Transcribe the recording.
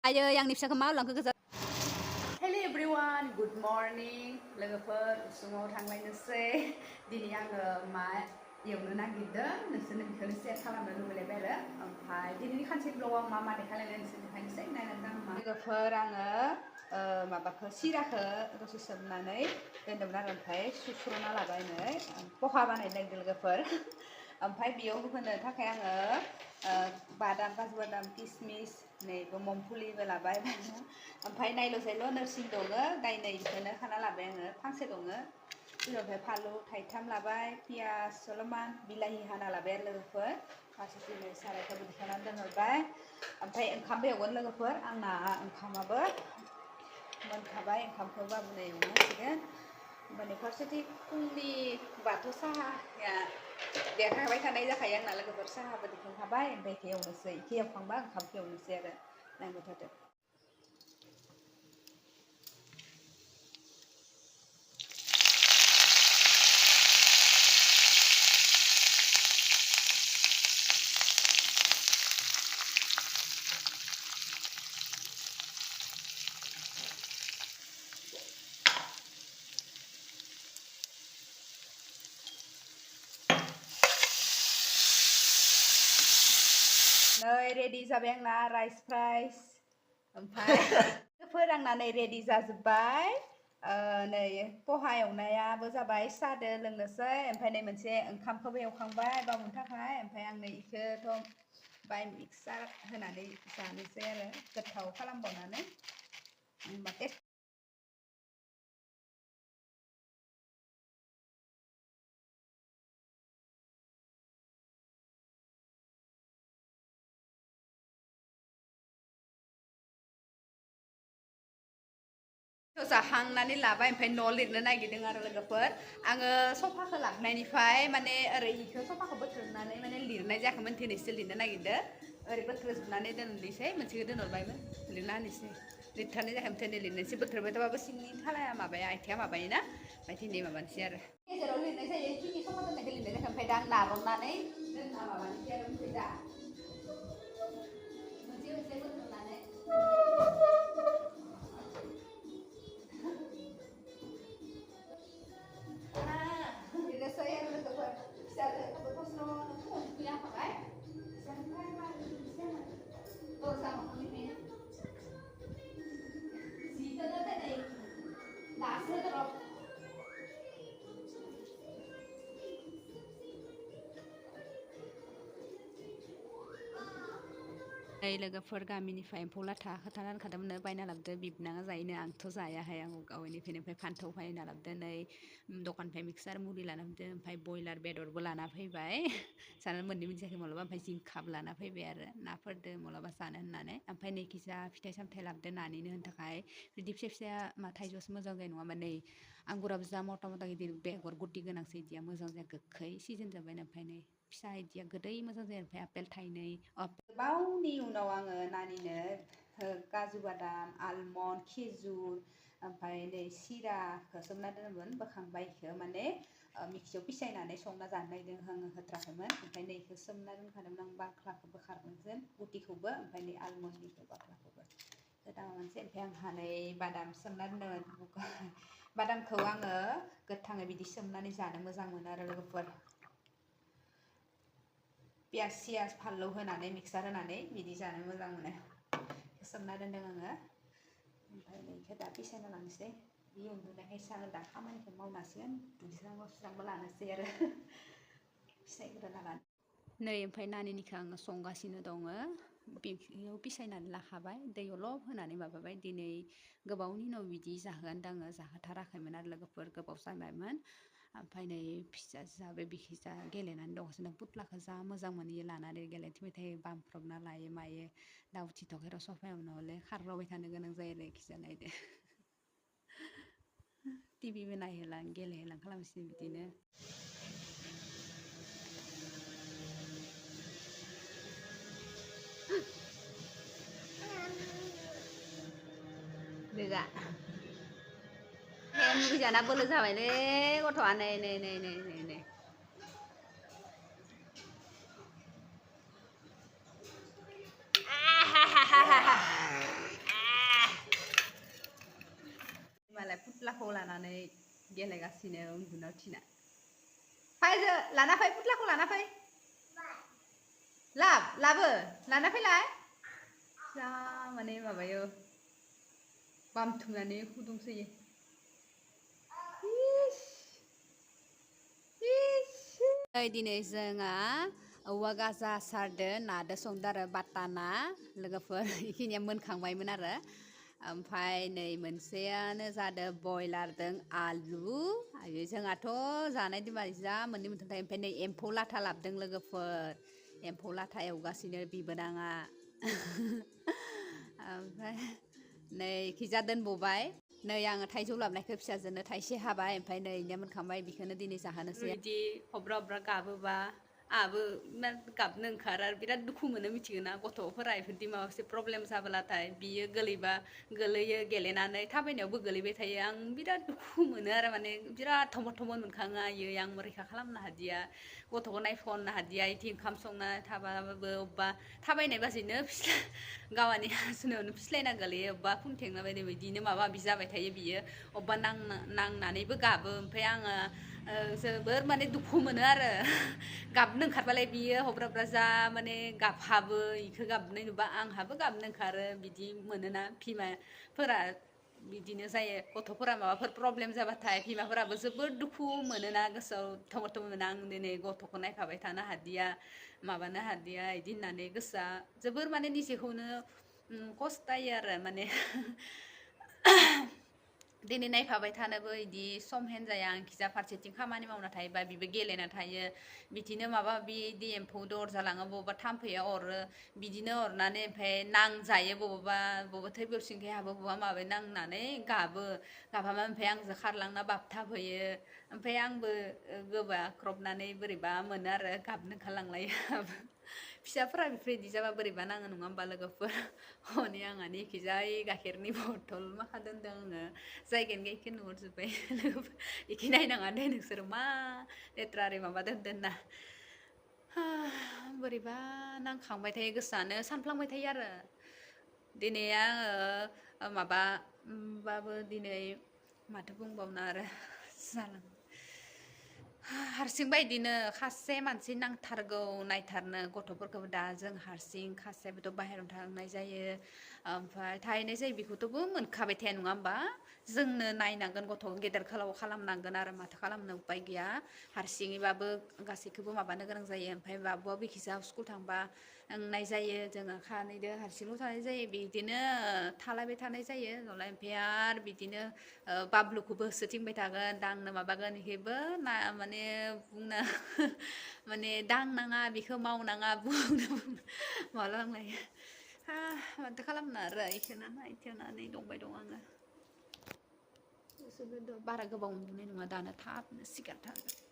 Ayo yang nipsa kemau lang ke Hello everyone, good morning. Logofer semua orang Malaysia. Dini yang yang nagida, nasi nikah nasi kalam lalu melebel. Ampai dini kan sih blog mama dekala nasi nikah nasi nana mama. Logofer mabakho sirahho dose sebnanai dan demna ampai susruna labainai poha banai logofer. Ampai biyo hono थाखाय बादाम काजु बादाम किसमिस नै ममफुलिबो लाबाय ओमफ्राय नायल'सायल' नोरसिं दङ दाइनै बेखौनो खाना लाबाय आङो फांसे दङ ओमफ्राय फानलु थाइथाम लाबाय पियास सलमान बिलाहि हाना लाबाय आरो लोगोफोर फारसेथिं सारायखौ दिखांनानै दोनहरबाय ओमफ्राय ओंखामबो एवगोन लोगोफोर आंना ओंखामाबो मोनखाबाय ओंखामखौ बाबुनो एवनांसिगोन ओमफ्राय फारसेथिं फुंनि बाथ' साहाया देरखाबाय थानाय जाखायो आंना लोगोफोर साहाबो दिखांखाबाय ओमफ्राय इखौ एवनोसै इखौ एवखांबा ओंखामखौ एवनोसै आरो नांगौ थादो नै रेडि जाबाय आंना राइस फ्राइस ओमफ्राय फोरांना नै रेडि जाजोबबाय नै पहा एवनायाबो जाबाय सादो लोंनोसै ओमफ्राय नै मोनसे ओंखामखौबो एवखांबाय बावनो थाखाय ओमफ्राय आं नै इखौथ' बाय मिक्सार होनानै जानोसै आरो गोथाव खालामबावनानै होमबा टेस्ट जाखांनानै लाबाय ओमफ्राय न' लिरनो नागिरदों आरो लोगोफोर आङो सफाखौ लाबनायनिफ्राय माने ओरै इखौ सफाखौ बोथ्रोदनानै माने लिरनाय जायाखैमोन दिनैसो लिरनो नागिरदों ओरै बोथ्रोजोबनानै दोननोसै मोनसेखौ दोनहरबायमोन लिरना होनोसै लिरथारनाय जायाखैमोन दिनै लिरनोसै बोथ्रोदबाय थाबाबो सिंनि थालाया माबाया आथिङा माबायोना ओमफ्राय दिनै माबानोसै आरो गेजेराव लिरनाय जायो खिनि सफा दोननायखौ लिरनाय जायाखै ओमफ्राय दा आं नारननानै दोनना माबानोसै आरो ओमफ्राय दा मोनसे बोथ्रोदनानै नै लोगोफोर गामिनिफ्राय एम्फौ लाथा खोथाना दोनखादोंमोन बायना लाबोदो बिबनाङा जायोनो आंथ' जायाहाय आं गावनिफ्रायनो ओमफ्राय फान्थाव बायना लाबोदो नै दखाननिफ्राय मिक्सार मुरि लाना फैदो ओमफ्राय बयलार बेदरबो लाना फैबाय जानो मोननै मोनजायाखै मालाबा ओमफ्राय जिंखाबो लाना फैबाय आरो नाफोरदो मालाबा जानो होननानै ओमफ्राय नैखिजा फिथाइ सामथाइ लाबोदो नानिनो होनो थाखाय बिदि फिसा फिसा थाइजौआसो मोजां जायो नङा नै आंगुराबो जा मथा मथा गिदिर बेगर गुदि गोनांसो इदिया मोजां जाया गोखै सिजोन जाबाय ओमफ्राय नै फिसा इदिया गोदै मोजां जायो ओमफ्राय आपेल थाइनै गोबावनि उनाव आङो नानिनो काजु बादाम आलमन्ड खेजुर ओमफ्राय नै सिराखौ सोमना दोनोमोन बोखांबाय इखौ माने मिक्सियाव पिसायनानै संना जानो नागिरदों आङो होथ्राखैमोन ओमफ्राय नै इखौ सोमना दोनखादोंमोन आं बाख्लाखौ बोखारगोनसो गुटिखौबो ओमफ्राय नै आलमन्डनिखौ बाख्लाखौबो दा मोनसे ओमफ्राय आंहा नै बादाम सोमना दोनदोंमोन बादामखौ आङो गोथाङै बिदि सोमनानै जानो मोजां मोनो आरो लोगोफोर पियास सियास फानलु होनानै मिक्सार होनानै बिदि जानो मोजां मोनो सोमना दोनदों आङो ओमफ्राय नैखौ दा पिसायना लानोसै बे उन्दुनायखायसो आङो दा खामानिखौ मावनांसिगोन दुगैस्रां लोबस्रांबो लानोसै आरो पिसायग्रोना लानो नै ओमफ्राय नानिनिखौ आङो संगासिनो दङ बेयाव पिसायनानै लाखाबाय दै अलब होनानै माबाबाय दिनै गोबावनि उनाव बिदि जाहोगोनदां आङो जाहोथाराखैमोन आरो लोगोफोर गोबाव जाबायमोन ओमफ्राय नै फिसाजोआबो बिखिजा गेलेनानै दंगासिनो पुतलाखौ जा मोजां मोनो लानानै गेलेथिंबाय थायो बामफ्रबना लायो मायो दा उथिथ'आखै र' सफायाव नहले खारलाबाय थानो गोनां जायो आरो इखिजा नायदो टिभिबो नायहोलां गेलेहोलां खालामसिनो बिदिनो Beda. Em bây giờ nó bơ ra vậy đấy, con thỏ này. फुथ्लाखौ लानानै गेलेगासिनो उन्दुनायाव थिना फै लाना फै फुथ्लाखौ लाना फै लाबो लाना फैलाय जा माने माबायो बामथुमनानै गुदुंसोयो दिनै जोंहा औवा गाजा सारदो नादो संदो आरो बाटा ना लोगोफोर इखिनिया मोनखांबायमोन आरो ओमफ्राय नै मोनसेयानो जादों बयलारजों आलु आरो जोंहाथ' जानाय दिमा जा मोननै मोनथाम थायो ओमफ्राय नै एम्फौ लाथा लाबोदों लोगोफोर एम्फौ लाथा एवगासिनो बिबोनाङा ओमफ्राय नै खिजा दोनबावबाय नै आङो थाइजौ लाबनायखौ फिसाजोनो थाइसे हाबाय ओमफ्राय नै इनिया मोनखांबाय बेखौनो दिनै जाहोनोसै बिदि हब्रा हब्रा गाबोबा आहाबो गाबनो ओंखारो आरो बिराद दुखु मोनो मिथिगोना गथ'फोरा इफोरदि माबा मोनसे प्रब्लेम जाबोलाथाय बियो गोलैबा गोलैयो गेलेनानै थाबायनायावबो गोलैबाय थायो आं बिराद दुखु मोनो आरो माने बिराद थमर थमर मोनखाङो आयै आं रैखा खालामनो हादिया गथ'खौ नायफननो हादिया इदि ओंखाम संना थाबाबो अबेबा थाबायनाय बाजैनो गावानि हासुनायावनो फिस्लायना गोलैयो अबेबा खुन्थेंना बायदि बिदिनो माबा माबि जाबाय थायो बियो अबेबा नांनानैबो गाबो ओमफ्राय आङो जोबोर माने दुखु मोनो आरो गाबनो ओंखारबालाय बियो हब्रा हब्रा जा माने गाबहाबो इखौ गाबनाय नुबा आंहाबो गाबनो ओंखारो बिदि मोनोना बिमाफोरा बिदिनो जायो गथ'फोरा माबाफोर प्रब्लेम जाबाथाय बिमाफोराबो जोबोद दुखु मोनोना गोसोआव थमर थमर मोनो आं दिनै गथ'खौ नायफाबाय थानो हादिया माबानो हादिया इदि होननानै गोसोआ जोबोर माने निजेखौनो खस्थायो आरो माने दिनै नायफाबाय थानोबो इदि सम हेन जाया आं खिजा फारसेथिं खामानि मावना थायोबा बिबो गेलेना थायो बिदिनो माबा माबि इदि एम्फौ अरजालाङो बबावबा थाम्फैया अरो बिदिनो अरनानै ओमफ्राय नांजायो बबावबा थै बेरसिंखाय हाबो बबावबा माबाय नांनानै गाबो गाबहाबा ओमफ्राय आंजों खारलांना बाबथाबहैयो ओमफ्राय आंबो गोबाख्रबनानै बोरैबा मोनो आरो गाबनो ओंखारलांलायो फिसाफोरा बेफोरबायदि जाबा बोरैबा नाङो नङा होमबा लोगोफोर हनै आंहानि इखिजाय गाइखेरनि बथल माखा दोनदों आङो जायगायानो गैयैखौ नुहुरजोब्बाय लोगोफोर इखि नायनाङा दे नोंसोरो मा लेथ्रा ओरै माबा दोनदों होनना बोरैबा नांखांबाय थायो गोसोआनो सानफ्लांबाय थायो आरो दिनै आङो माबाबाबो दिनै माथो बुंबावनो आरो जालां हारसिंबा इदिनो खासे मानसि नांथारगौ नायथारनो गथ'फोरखौबो दा जों हारसिं खासेयाबोथ' बाहेरायाव थांनाय जायो ओमफ्राय थाहैनाय जायो बेखौथ'बो मोनखाबाय थाया नङा होमबा जोंनो नायनांगोन गथ'खौ गेदेर खालामनांगोन आरो माथो खालामनो उपाय गैया हारसिङैबाबो गासैखौबो माबानो गोनां जायो ओमफ्राय बाबुआ बेखिजा स्कुल थांबा नांनाय जायो जोङो खानैदो हारसिंल' थानाय जायो बिदिनो थालायबाय थानाय जायो नालाय ओमफ्राय आरो बिदिनो बाबलुखौबो होसोथिंबाय थागोन दांनो माबागोन इखैबो ना माने बुंनो माने दांनाङा बेखौ मावनाङा बुंनो माबालांलायो माथो खालामनो आरो इखौनो नायथेवनानै दंबाय दं आङो बारा गोबाव उन्दुनाय नङा दानो थाबनो सिखारथारगोन